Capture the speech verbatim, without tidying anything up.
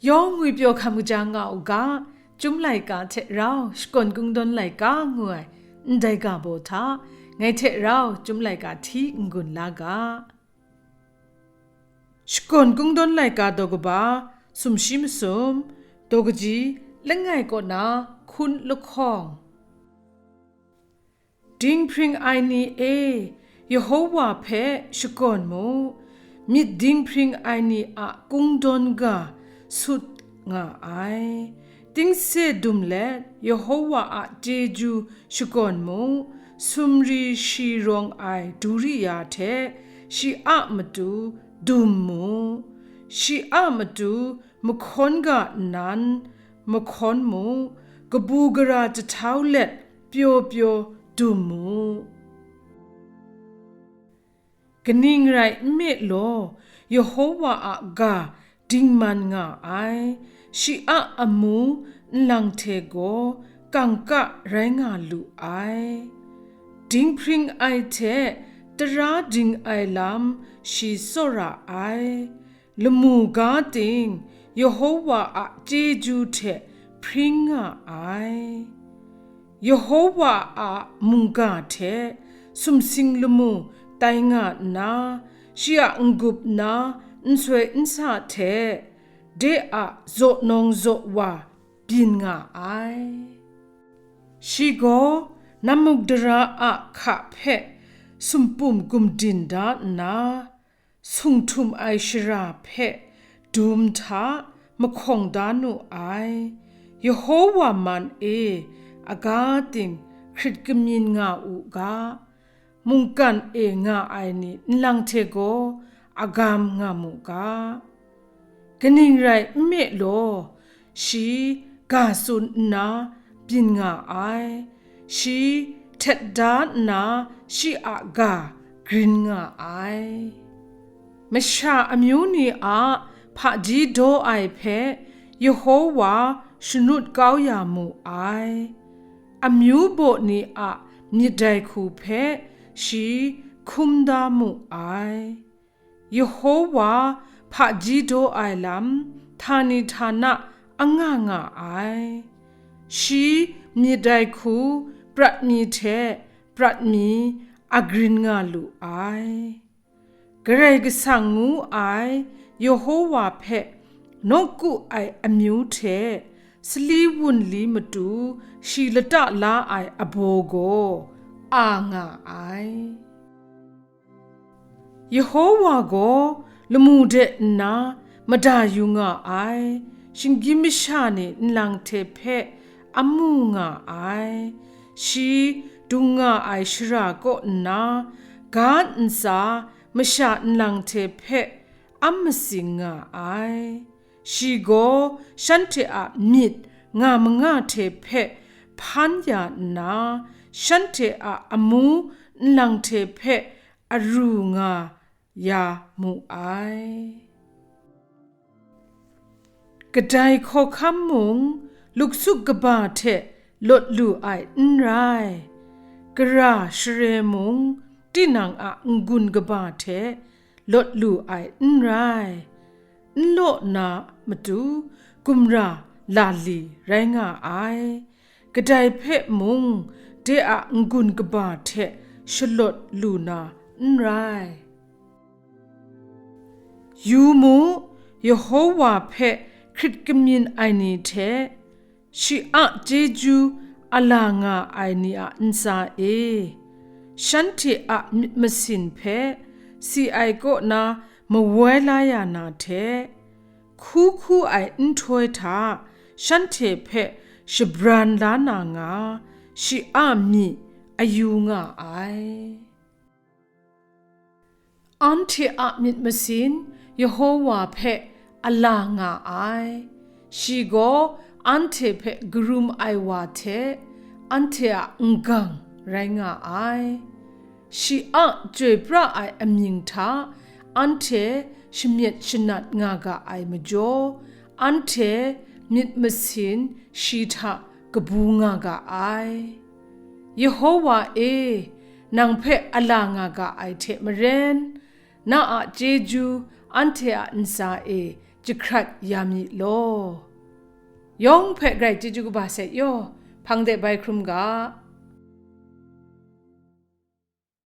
Yawng ngwipyaw hkam kaja nga u ga, Chyum laika hte rau Shakawn Kungdawn laika ngu ai ndai ga baw hta, ngai hte rau Chyum laika hti n-gun la ga. Shakawn Kungdawn laika daw kaba, sumshi masum, daw kaji, langai kaw na hkun lahkawng. Dinghpring ai ni e, Yehowa hpe shakawn mu, myit dinghpring ai ni a kungdawn ga sut nga ai. Tingse dum let Yehowa a chyeju shakawn mu, sumri shi rawng ai duri ya hte shi a matu dum mu, shi a matu mahkawn ga nnan mahkawn mu, kabu gara jahtau let pyaw pyaw dum mu. Kaning rai nme law, Yehowa a ga dingman nga ai, shi a amu nlang hte gaw kangka rai nga lu ai. Dinghpring ai hte tara ding ai lam shi tsawra ai. Lamu ga ting Yehowa a chyeju hte hpring nga ai. Yehowa a mungga hte sumsing lamu tai nga nna, shi a n-gup na nsoi nsa hte de a zaw nawng zaw wa byin nga ai. Shi gaw namuk dara a hka hpe sumpum gumdin da nna, sung htum ai shara hpe dum hta mahkawng da nu ai. Yehowa man e, aga ting hkrit kamyin nga u ga, mungkan e nga ai ni nlang hte gaw agam nga mu ga. Kaning rai nme law, shi ga tsun nna byin nga ai, shi htet da nna shi a ga grin nga ai. Masha amyu ni a hpaji daw ai hpe Yehowa shanut kau ya mu ai. Amyu baw ni a myit dai hku hpe shi hkum da mu ai. Yehowa hpaji daw ai lam htani htana anga nga ai. Shi myit dai hku prat mi hte prat mi agrin nga lu ai. Karai Kasang ngu ai Yehowa hpe nawku ai amyu hte sali wunli matu shi lata la ai abaw gaw a nga ai. Yehowa gaw lamu de nna mada yu nga ai, shinggyim masha ni nlang hte hpe amu nga ai. Shi dung nga ai shara kaw nna, ga ntsa masha nlang hte hpe am matsing nga ai. Shi gaw shanhte a myit nga manga hte hpe hpan ya nna, shanhte a amu nlang hte hpe aru nga ya mu ai. Kadai hkawhkam mung luksup kaba hte lawt lu ai n rai, gara share mung tinang a n-gun kaba hte lawt lu ai n rai, n law na matu gumra la li rai nga ai, kadai hpe mung de a n-gun kaba hte shalawt lu na n rai. Yu mu, Yehowa hpe hkrit kamyin ai ni hte, shi a chyeju a la nga ai ni a ntsa e, shanhte a myit masin hpe si ai kaw na mawai la ya na hte, hku hku ai nhtoi hta shanhte hpe shabran la na nga, shi a myi a yu nga ai. Anhte a myit masin Yehowa hpe a la nga ai. Shi gaw anhte hpe karum ai wa hte anhte a n-gang rai nga ai. Shi a chyoi pra ai amying hta anhte shamyet shanat nga ga ai majaw, anhte myit masin shi hta kabu nga ga ai. Yehowa e, nang hpe a la nga ga ai hte maren, na a chyeju anhte a ntsa e jahkrat ya mi law. Yawng hpe grai chyeju kaba set yaw, hpang de bai hkrum ga.